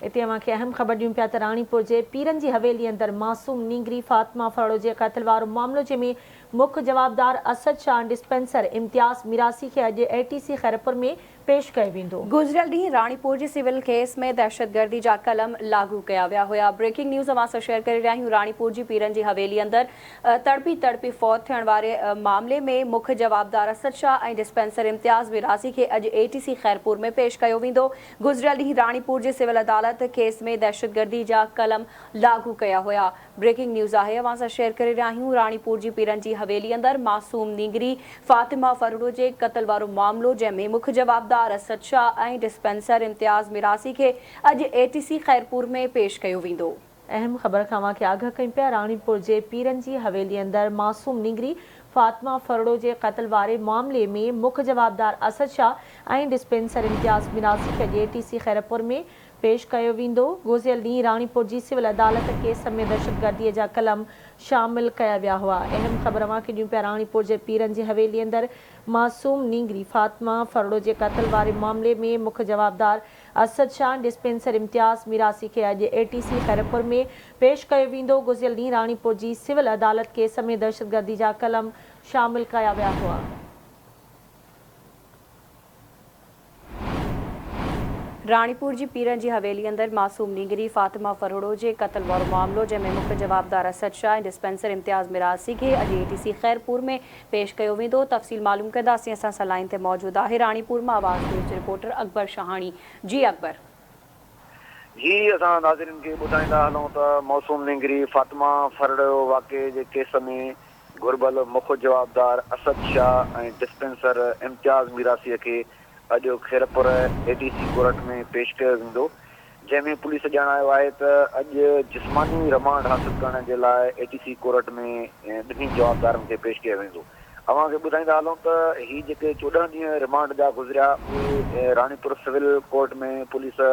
اتي اوهان کي اهم خبر ڏيون پيا ته راڻيپور جي پيرن جي حويلي اندر معصوم نينگري فاطمه ڦرڙو جي قتل وارو معاملو جنهن ۾ مک جوابدار اسد شاهه ۽ ڊسپينسر امتياز ميراسي کي اڄ اي ٽي سي خيرپور ۾ پيش ڪيو ويندو. گذريل ڏينهن راڻيپور جي سول ڪيس ۾ دهشتگردي جا قلم لاڳو ڪيا ويا هيا. بريڪنگ نيوز اوهان سان شيئر ڪري رهيا آهيون راڻيپور جي پيرن جي حويلي اندر تڙپي تڙپي فوت ٿيڻ واري معاملي ۾ مک جوابدار اسد شاهه ۽ ڊسپينسر امتياز ميراسي کي اڄ اي ٽي سي خيرپور ۾ پيش ڪيو ويندو. گذريل ڏينهن راڻيپور جي سول عدالت ڪيس ۾ دهشتگردي جا قلم لاڳو ڪيا هيا. بريڪنگ نيوز آهي اوهان سان شيئر ڪري رهيا آهيون راڻيپور جي پيرن جي حويلي اندر معصوم نينگري فاطمه ڦرڙو جي قتل وارو معاملو جنهن ۾ مک جوابدار اسد شاهه ۽ ڊسپينسر امتياز ميراسي کي اڄ اي ٽي سي خيرپور ۾ پيش ڪيو ويندو. اهم خبر کان اوهان کي آگاهه ڪيون پيا راڻيپور جي پيرن جي حويلي اندر معصوم نينگري فاطمه ڦرڙو جي قتل واري معاملي ۾ مک جوابدار اسد شاهه ۽ ڊسپينسر امتياز ميراسي کي اڄ اي ٽي سي خيرپور ۾ پيش ڪيو ويندو. گذريل ڏينهن راڻيپور جي سول عدالت ڪيس ۾ دهشتگردي جا قلم شامل ڪيا ويا هئا. اهم خبر اوهان کي ڏيون پيا راڻيپور جي پيرن جي حويلي اندر معصوم نينگري فاطمه ڦرڙو جي قتل واري معاملي ۾ مک جوابدار اسد شاهه ۽ ڊسپينسر امتياز ميراسي کي اڄ اي ٽي سي خيرپور ۾ پيش ڪيو ويندو. گذريل ڏينهن راڻيپور جي سول عدالت ڪيس ۾ دهشتگردي جا قلم شامل ڪيا ويا هئا. راڻيپور جي پيرن جي حويلي اندر معصوم نينگري فاطمه ڦرهڙو جي قتل وارو معاملو جنهن ۾ مک جوابدار اسد شاهه ۽ ڊسپينسر امتياز ميراسي کي اڄ اي ٽي سي خيرپور ۾ پيش ڪيو ويندو تفصيل معلوم ڪنداسين اسان سان لائين تي موجود آهي راڻيپور مان آواز نيوز جو رپورٽر اڪبر شاهاڻي جي اڪبر. جي اسان ناظرين کي ٻڌائيندا هلون ته معصوم نينگري فاطمه ڦرڙو واقعي جي ڪيس ۾ گهربل مک جوابدار اسد شاهه ۽ ڊسپينسر امتياز ميراسي کي اڄ Khairpur A T C court ۾ پيش ڪيو ويندو، جنهن ۾ پوليس ڄاڻايو آهي ته اڄ جسماني رمانڊ حاصل ڪرڻ جي لاء اي ٽي سي ڪورٽ ۾ ٻنهي جوابدارن کي پيش ڪيو ويندو. اوهان کي ٻڌائيندا هلون ته هي جيڪي 14 ڏينهن رمانڊ جا گذريا اهي راڻيپور سول ڪورٽ ۾ پوليس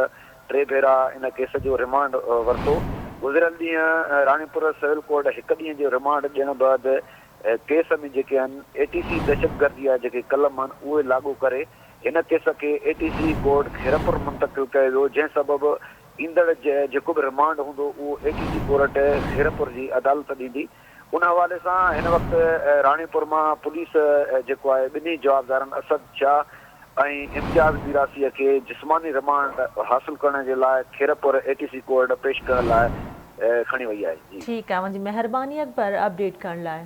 ٽي ڀيرا ان ڪيس جو رمانڊ ورتو. گذريل ڏينهن راڻيپور سول ڪورٽ هڪ ڏينهن جو رمانڊ ڏيڻ بعد ڪيس ۾ جيڪي آهن اي ٽي سي دهشتگردي جا جيڪي قلم آهن اهي لاڳو ڪري هن ڪيس کي اي ٽي سي ڪورٽ خيرپور منتقل ڪيو ويو جنهن سبب ايندڙ جيڪو به رمانڊ هوندو اهو اي ٽي سي ڪورٽ خيرپور جي عدالت ڏيندي ان حوالي سان هن وقت راڻيپور مان پوليس جيڪو آهي ٻنهي جوابدارن اسد شاهه ۽ امتياز ميراسي کي جسماني رمانڊ حاصل ڪرڻ جي لاء خيرپور اي ٽي سي ڪورٽ پيش ڪرڻ لاء کڻي وئي آهي. جي. ٺيڪ آ اوهان جي مهرباني اڪبر اپڊيٽ ڪرڻ لاء.